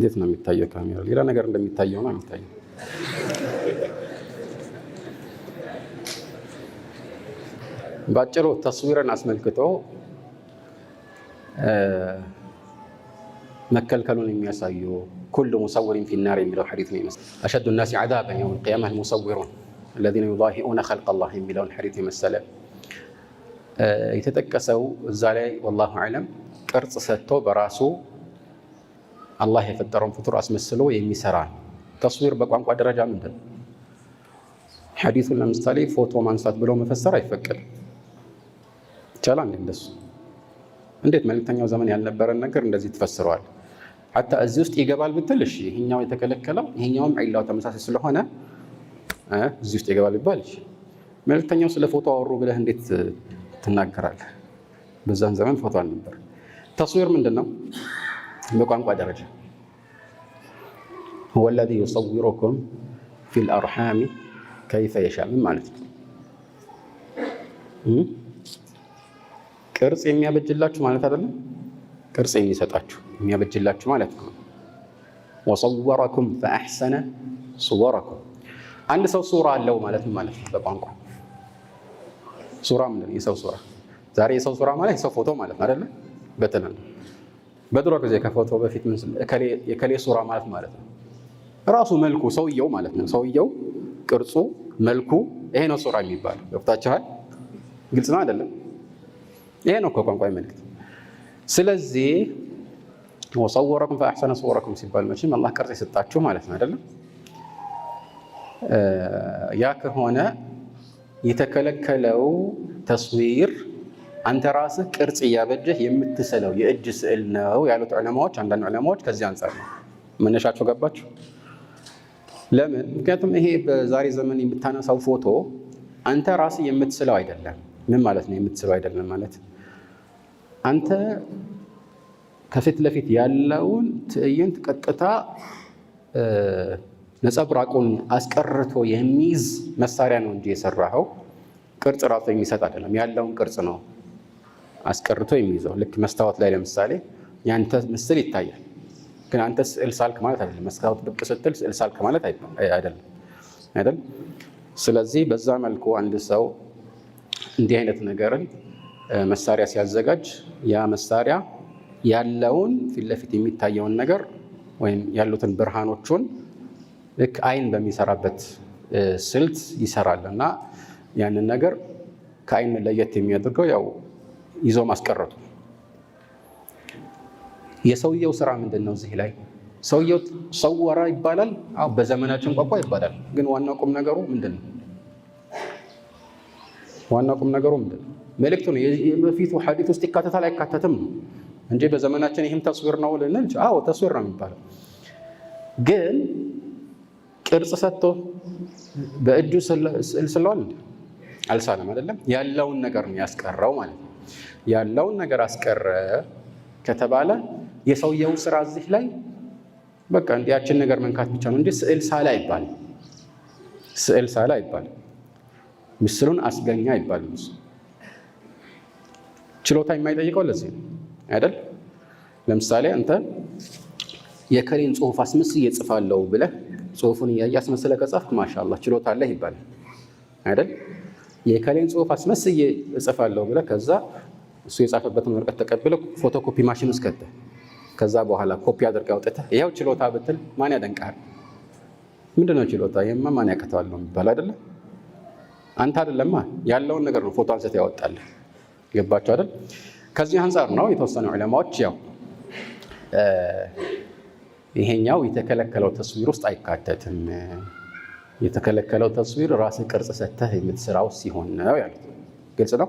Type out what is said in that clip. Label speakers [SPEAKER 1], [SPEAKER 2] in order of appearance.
[SPEAKER 1] እንዴት ነው የሚታየው? ካሜራ ሌላ ነገር እንደሚታየው ነው የሚታየው። ባጭሩ ተስዊርን አስመልክቶ መከልከሉን የሚያሳዩ كل مصور في النار የሚለው ሐዲስ ነው ይመስላል። أشد الناس عذابا يوم القيامة المصورون الذين يضاهئون خلق الله የሚለውን ሐዲስ የመሰለ የተጠቀሰው እዛ ላይ والله أعلم ቅርጽ ሰጥቶ በራሱ አላህ የፈጠረውን ፍጡር አስመስሎ የሚሰራ تصوير በቋንቋ ደረጃ ምንድን ነው? ሐዲሱን ለምሳሌ ፎቶ ማንሳት ብሎ መፈሰር አይፈቀድም። ይቻላል እንደሱ? እንዴት መልእክተኛው ዘመን ያልነበረን ነገር እንደዚህ ትፈስረዋል? حتى እዚህ ውስጥ ይገባል ብትል እሺ፣ ይሄኛው የተከለከለው ይሄኛውም ዒላው ተመሳሳይ ስለሆነ እዚህ ውስጥ ይገባል ቢባል እሺ፣ መልእክተኛው ስለ ፎቶ አወሩ ብለህ እንዴት ትናገራለህ? በዛን ዘመን ፎቶ አልነበር። تصوير ምንድን ነው በቋንቋ ደረጃ? هو الذي يصوركم في الأرحام كيف يشاء ምን ማለት ነው? ቅርጽ የሚያበጅላችሁ ማለት አይደለም። ቅርጽ የሚሰጣችሁ የሚያበጅላችሁ ማለት ነው። وصوركم فأحسن صوركم። አንድ ሰው ሱራ አለው ማለት ነው ማለት ነው በቋንቋ ሱራ ምንድን ነው? የሰው ሱራ። ዛሬ የሰው ሱራ ማለት የሰው ፎቶ ማለት ነው አይደለ? በተለምዶ በድሮ ጊዜ ከፎቶ በፊት የከሌ ሱራ ማለት ማለት ነው ራሱ መልኩ ሰውየው ማለት ነው። ሰውየው ቅርጹ፣ መልኩ ይሄ ነው ሱራ የሚባለው። ገብታችኋል? ግልጽ ነው አይደለም? ይሄ ነው እኮ ቋንቋዊ መልእክት። ስለዚህ ወሰወረኩም ፈአሕሰነ ሱወረኩም ሲባል መቼም አላህ ቅርጽ የሰጣችሁ ማለት ነው አይደለም? ያ ከሆነ የተከለከለው ተስዊር አንተ ራስህ ቅርጽ እያበጀህ የምትስለው የእጅ ስዕል ነው ያሉት ዑለማዎች፣ አንዳንድ ዑለማዎች ከዚህ አንጻር ነው መነሻቸው። ገባችሁ? ለምን? ምክንያቱም ይሄ በዛሬ ዘመን የምታነሳው ፎቶ አንተ ራስህ የምትስለው አይደለም። ምን ማለት ነው የምትስለው አይደለም ማለት? አንተ ከፊት ለፊት ያለውን ትዕይንት ቀጥታ ነጸብራቁን አስቀርቶ የሚይዝ መሳሪያ ነው እንጂ የሰራኸው ቅርጽ ራሱ የሚሰጥ አይደለም። ያለውን ቅርጽ ነው አስቀርቶ የሚይዘው። ልክ መስታወት ላይ ለምሳሌ ያንተ ምስል ይታያል፣ ግን አንተ ስዕል ሳልክ ማለት አይደለም። መስታወት ብቅ ስትል ስዕል ሳልክ ማለት አይደለም አይደል? ስለዚህ በዛ መልኩ አንድ ሰው እንዲህ አይነት ነገርን መሳሪያ ሲያዘጋጅ ያ መሳሪያ ያለውን ፊት ለፊት የሚታየውን ነገር ወይም ያሉትን ብርሃኖቹን ልክ አይን በሚሰራበት ስልት ይሰራል እና ያንን ነገር ከአይን ለየት የሚያደርገው ያው ይዞ ማስቀረቱ። የሰውየው ስራ ምንድን ነው? እዚህ ላይ ሰውየው ሰወራ ይባላል። አዎ በዘመናችን ቋንቋ ይባላል። ግን ዋናው ቁም ነገሩ ምንድን ነው? ዋናው ቁም ነገሩ ምንድን ነው? መልእክቱ ነው። የበፊቱ ሐዲት ውስጥ ይካተታል አይካተትም ነው እንጂ በዘመናችን ይህም ተስዊር ነው ልንል፣ አዎ ተስዊር ነው የሚባለው። ግን ቅርጽ ሰጥቶ በእጁ ስዕል ስለዋል አልሳለም አይደለም። ያለውን ነገር ነው ያስቀረው ማለት ነው። ያለውን ነገር አስቀረ ከተባለ የሰውየው ስራ እዚህ ላይ በቃ ያችን ነገር መንካት ብቻ ነው እንጂ ስዕል ሳለ አይባልም። ስዕል ሳለ አይባልም። ምስሉን አስገኛ አይባልም። ችሎታ የማይጠይቀው ለዚህ ነው አይደል? ለምሳሌ አንተ የከሌን ጽሁፍ አስመስዬ እጽፋለሁ ብለህ ጽሁፉን እያየ አስመስለህ ከጻፍክ ማሻአላህ ችሎታ አለህ ይባላል አይደል? የከሌን ጽሁፍ አስመስዬ እጽፋለሁ ብለህ ከዛ እሱ የጻፈበትን ወረቀት ተቀብለህ ፎቶኮፒ ማሽን ውስጥ ከተህ ከዛ በኋላ ኮፒ አድርገህ አውጥተህ ይኸው ችሎታ ብትል ማን ያደንቅሃል? ምንድነው ችሎታ? ይሄማ ማን ያቅተዋል ነው የሚባል አይደለ? አንተ አይደለማ ያለውን ነገር ነው ፎቶ አንስተህ ያወጣልህ። ገባችሁ አይደል? ከዚህ አንጻር ነው የተወሰኑ ዑለማዎች ያው ይሄኛው የተከለከለው ተስዊር ውስጥ አይካተትም፣ የተከለከለው ተስዊር ራስህ ቅርጽ ሰጥተህ የምትሰራው ሲሆን ነው ያሉት። ግልጽ ነው።